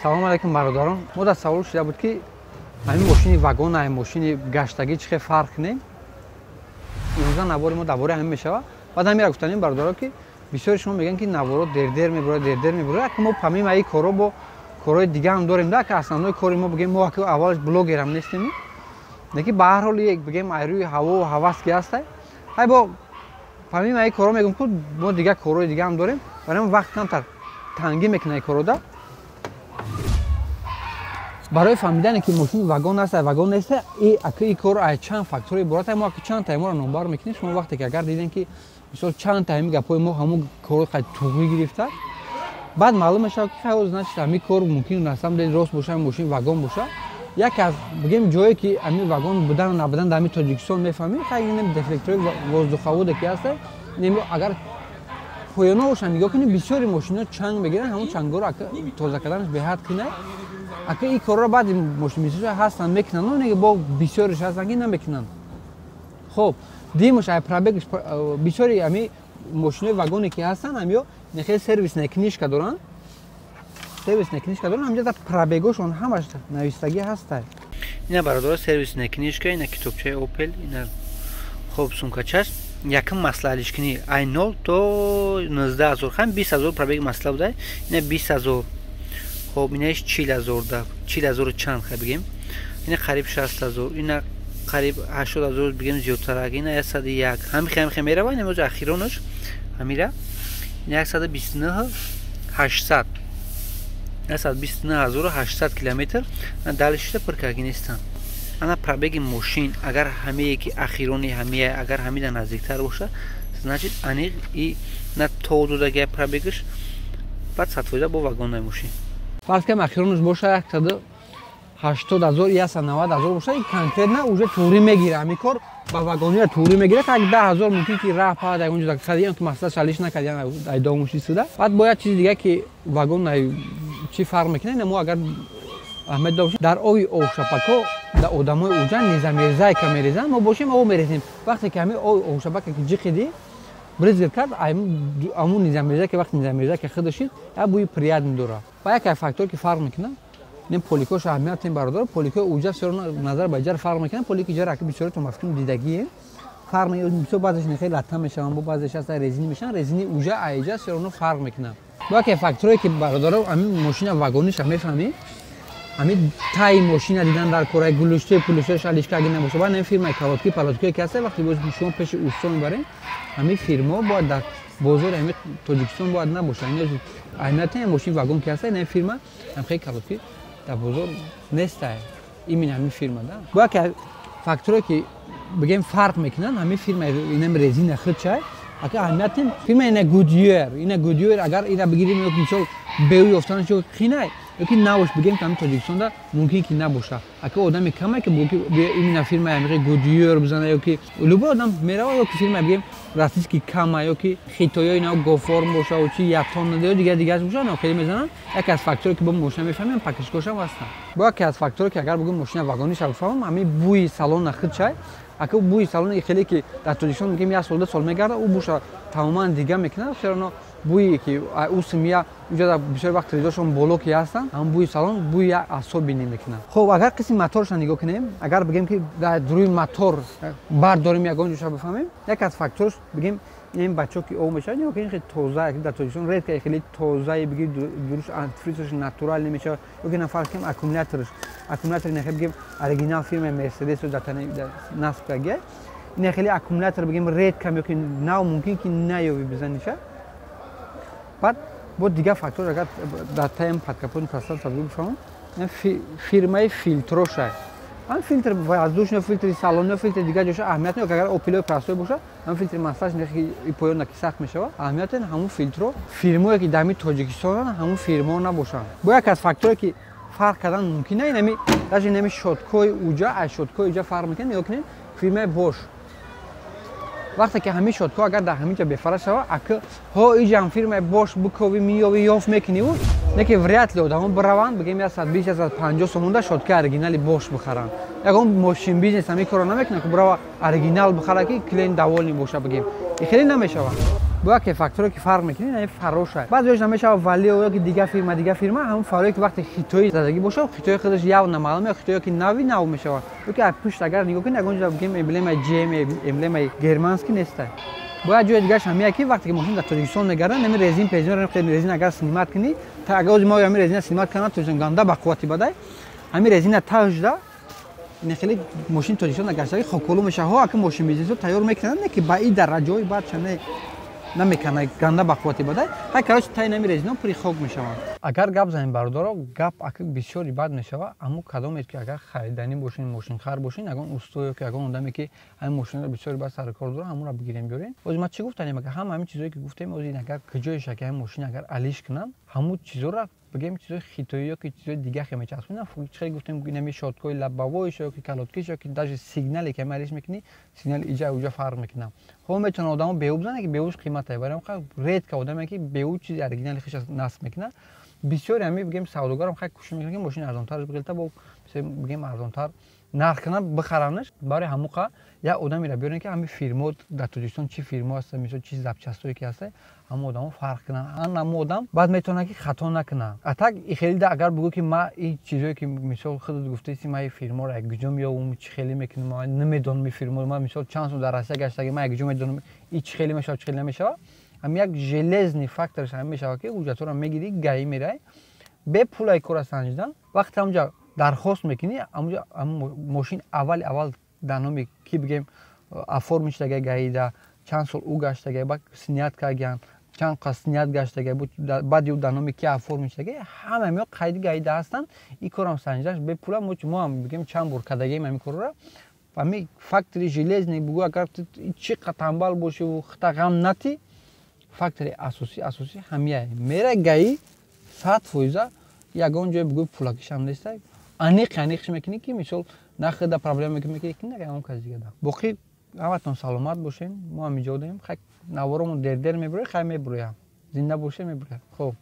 Салом алейкум бародарон. Мо дар савол шуда буд ки ҳамин мошини вагон ай мошини гаштагӣ чӣ хел фарқ кунем. Имрӯза навори мо дар бораи ҳамин мешавад. Баъд ҳамира гуфтанем бародарон ки бисёри шумо мегӯянд ки наворо дердер мебурад, дердер мебурад. Ака мо помимо ин корҳо бо корҳои дига ҳам дорем да, ака основной кори мо бигем мо ака аввалаш блогерам нестем. Лекин ба ҳар ҳол як бигем ай рӯи ҳаво ҳавас ки ҳастай. Ҳай бо помимо ин корҳо мегӯм ку мо дига корҳои дига ҳам дорем. Барои вақт камтар тангӣ мекунад ин корҳода. Барои фаҳмидане ки мошин вагон аст вагон нест, и кор ай чанд фактор иборат. Мо ака чанд тайморо номбар мекунем. Шумо вақте ки агар дидем ки мисол чанд тайми гапҳои мо ҳамун корро қад туғрӣ гирифта, баъд маълум мешавад ки хай значит ҳамин кор мумкин на самом деле рост боша, мошин вагон боша. Яке аз бигем ҷое ки ҳамин вагон будан набудан дар ҳамин Тоҷикистон мефаҳмем, хай инем дефлектори воздуховоде ки ҳаст, инем агар поёно бошанд нигоҳ кунем, бисёри мошинҳо чанг мегиранд, ҳамун чангҳоро тоза карданаш беҳад қинай. Ака ин корро баъди мошинмисозҳо ҳастанд мекунанд, но бо бисёриш ҳастанд ки намекунанд. Хоб, димаш ай пробегш бисёри ҳами мошинои вагоне ки ҳастанд, ҳамиё нехел сервисная книжка доранд. Сервисная книжка доранд, ҳамҷа дар пробегошон ҳамаш навистагӣ ҳастай. Ина бародаро сервисная книжка, ина китобчаи Opel, ина хоб сумкачаш. Якм маслаҳалишкунӣ ай 0 то 19 000, ҳам 20 000 пробег масла будай, ина 20 000. Хоб, инаиш 40 000 да, 40 000 чанд хай бигем. Ина қариб 60 000, ина қариб 80 000 бигем зиёдтарак, ина 101. Ҳами хай хай мерава, ина моз ахиронаш ҳамира. Ина 129 800. 129 800 километр далишта пур карги нестан. Ана пробеги мошин агар ҳамие ки ахирони ҳамие агар ҳамида наздиктар боша, значит аниқ и на то додагия пробегаш баъд 100% бо вагоннаи мошин. Фарз кунем ахиронаш боша 180 000, 190 000 боша, ин конкретно уже туғрӣ мегира. Ҳамин кор ба вагонира туғрӣ мегира, как 10 000 мумкин ки раҳ пад ягон ҷо кардиям ки масъала шалиш накардиям ай домуши суда. Баъд бояд чизи дига ки вагон ай чӣ фарқ мекунад, ина мо агар аҳмед дошем дар ови овшапако дар одамои уҷа незамерзайка мерезанд, мо бошем об мерезем. Вақте ки ҳамин ови овшапака ки ҷиқиди брызгал кард, ҳамун незамерзайка вақте незамерзайка худашид, як бӯи приятный дорад. Ва яке аз фактор ки фарқ мекунад, ин поликош аҳамият ин бародар, поликои уҷа бисёр назар ба иҷара фарқ мекунад. Полики иҷара аки бисёритон ба фикрам дидагие. Фарқ мекунад, бисёр баъзеш хеле латта мешаванд, бо баъзеш ҳаста резинӣ мешаванд, резини уҷа а иҷа бисёр оно фарқ мекунад. Бо яке факторое ки бародаро ҳамин мошина вагониша мефаҳмӣ, ҳамин таи мошина дидан дар кораи гулуштои пулуштои шалишка аги набошад. Баъд ҳамин фирмаи колодки палодкие ки ҳаста, вақте шумо пеши усто мебарем, ҳамин фирмаҳо бояд дар бозори ҳамин Тоҷикистон бояд набошад. Аҳамияти ҳамин мошини вагон ки ҳаста, ин фирма ҳам хеле колодки дар бозор нестай. Именно ҳамин фирма да. Бо яке факторое ки бигем фарқ мекунанд, ҳамин фирма инам резина худчай. Ака аҳамияти фирма ина Goodyear, ина Goodyear агар ина бигирем ё мисол беу ёфтанаш ё қинай, ёки навош бигем ки ҳамин Тоҷикистонда мумкин ки набоша. Ака одами камай ки именно фирма ҳамин Goodyear бизана ёки любой одам мерава, ёки фирма бигем российский кама ёки хитоё ина Гоформ боша ё чи Ятон ё дигар дигараш боша, на хеле мезананд. Яке аз факторе ки бо мошина мефаҳмем, пакишкошам ҳастанд. Бо яке аз факторе ки агар бигӯем мошина вагониша бифаҳмам, ҳамин бӯи салона худчай. Ака бӯи салони хеле ки дар Тоҷикистон мегӯем як сол ду сол мегардад, ӯ бӯша тамоман дига мекунад. Все равно бӯе ки ӯ симия уҷа бисёр вақт ризошон боло ки ҳастанд, ҳамн бӯи салон бӯи як асобинӣ мекунад. Хоб, агар қисми моторша нигоҳ кунем, агар бигем ки дар рӯи мотор бардорем ягон ҷоша бифаҳмем, яке аз факторш бигем ин бачаҳо ки об мешавад, нигоҳ кунед хеле тоза, дар Тоҷикистон редко хеле тозае бигир дуруст антифризаш натурал намешавад, ё ки нафарз кунем аккумуляторш, аккумулятор нахе бигем оригинал фирмаи Мерседес дар насб кардагия, ин хеле аккумулятор бигем редко ё ки нав мумкин ки наёви бизаниша. Баъд бо дигар фактор агар дар таем подкапони пространство бифаҳмам, фирмаи филтрошай. Ҳам филтр воздушный, филтри салон, филтри дигар ҷоша аҳамият не, агар Опелои простой боша, ҳам филтри маслаш нехи поён ки сахт мешава, аҳамият ҳамун филтро фирмое ки дар ҳамин Тоҷикистон ҳамун фирмао набошанд. Бо яке аз факторе ки фарқ кардан мумкин не, инами даже инами щёткои уҷа аз щёткои уҷа фарқ мекунад. Нигоҳ кунед фирмаи Бош. Вақте ки ҳамин щётко агар дар ҳамин ҷо бефара шава, ака ҳо иҷам фирмаи Бош букови миёви ёфт мекуниву Не ки вряд ли одамо бираванд, бигем, 120, 150 сомонда щётка оригинали Бош бихаранд. Ягон мошин бизнес ҳамин корро намекунад, ки бирава оригинал бихара, ки клиент довольный боша, бигем. И хеле намешавад. Бо яке факторе ки фарқ мекунӣ, ин фароша. Баъзеаш намешава Валео ёки дигар фирма, дигар фирма. Ҳамон фарое ки вақте хитоӣ задагӣ боша, хитои худаш явно маълум, ё хитоё ки нави нав мешавад, ё ки аз пушт агар нигоҳ кунӣ, ягон ҷо, бигем, эмблемаи GM, эмблемаи германский неста. Бояд ҷои дигараш ҳамия, ки вақте ки мошин дар Тоҷикистон мегардад, ҳами резин пезин, резин агар снимать кунӣ, агар ози мо ҳами резина снимать кунам, Тоҷикистон ганда ба қуввати бадай, ҳами резина тажда ин хеле мошин Тоҷикистон гаштаги хоколу мешава. Ҳо, ака, мошин бизнесо тайёр мекунанд, не ки ба и дараҷаҳои бадша не намекана, ганда ба қуввати бадай. Ҳай, короче, таи нами резино пури хок мешаванд. Агар гап занем, бародаро, гап ака бисёри бад мешава. Аммо кадомед ки агар хариданӣ бошин, мошинхар бошин, ягон усто ё ки ягон одаме ки ҳамин мошинро бисёри бад сари кор дора, ҳамонро бигирем, биёрем. Ози ма чӣ гуфтанем? Агар ҳама ҳамин чизое ки гуфтем, ози агар куҷоеша ки ҳамин мошин агар алиш кунанд, ҳамун чизоро, бигем, чизои хитоӣ ё ки чизои дига хе мечаспонанд. Хеле гуфтем, инами щёткои лобовойш ё ки колодкиш, ё ки даже сигнале ки ҳами алиш мекунӣ, сигнали иҷа уҷа фарқ мекунад. Хо, метавонад одамо беу бизанад, ки беуш қиматае. Барои редко одаме ки беу чизи оригинали хеша насб мекунад. Бисёре ҳами, бигем, савдогарам хай кӯшиш мекунад, ки мошини арзонтараш бигилта, бо, бигем, арзонтар нарх кунад, бихаранаш. Барои ҳамуқа як одамеро биёрем, ки ҳами фирмо дар Тоҷикистон чӣ фирмо ҳаста, мисол, чӣ запчастое ки ҳаста, ҳамон одамо фарқ кунанд. Ан ҳамон одам баъд метавонад, ки хато накунад. А так и хеле агар бигӯ, ки ма и чизое ки, мисол, худат гуфтаисти, ма и фирморо як куҷо меёвам, чӣ хеле мекунам, ма намедонам и фирмо, ма, мисол, чанд сол дар Россия гаштаги, ма як куҷо медонам и чӣ хеле мешавад, чӣ хеле намешавад. Ҳам як железный факторш ҳам мешавад, ки ҳуҷҷатҳоро мегирӣ, ГАИ мерай, бепулай кора санҷидан. Вақте ҳамҷа дархост мекунӣ, ҳамҷа мошин аввали аввал дар номи ки, бигем, оформить шудагай ГАИда, чанд сол ӯ гаштагай, баъд снять кардагиян, чанд қад снять гаштагай, баъди ӯ дар номи ки оформить шудагай, ҳама ҳамиҳо қайди ГАИда ҳастанд. Ин корам санҷидаш бепула. Мо ҳам, бигем, чанд бор кардагием ҳамин корро. Ҳами фактори железный бугӯ, агар чӣ қад тамбал бошиву хита ғам натӣ, фактори асосӣ ҳамияе. Мера ГАИ, 100%, ягон ҷое бугӯи пулакишам неста, аниқ аниқш мекунӣ, ки, мисол, нахида проблема мекунӣ, ки ягон кас дигада. Боқӣ ҳаматон саломат бошен. Мо ҳам иҷо дорем. Хай, наворомон дердер мебуроя, хай, мебуроям. Зинда боше, мебуроя. Хоб.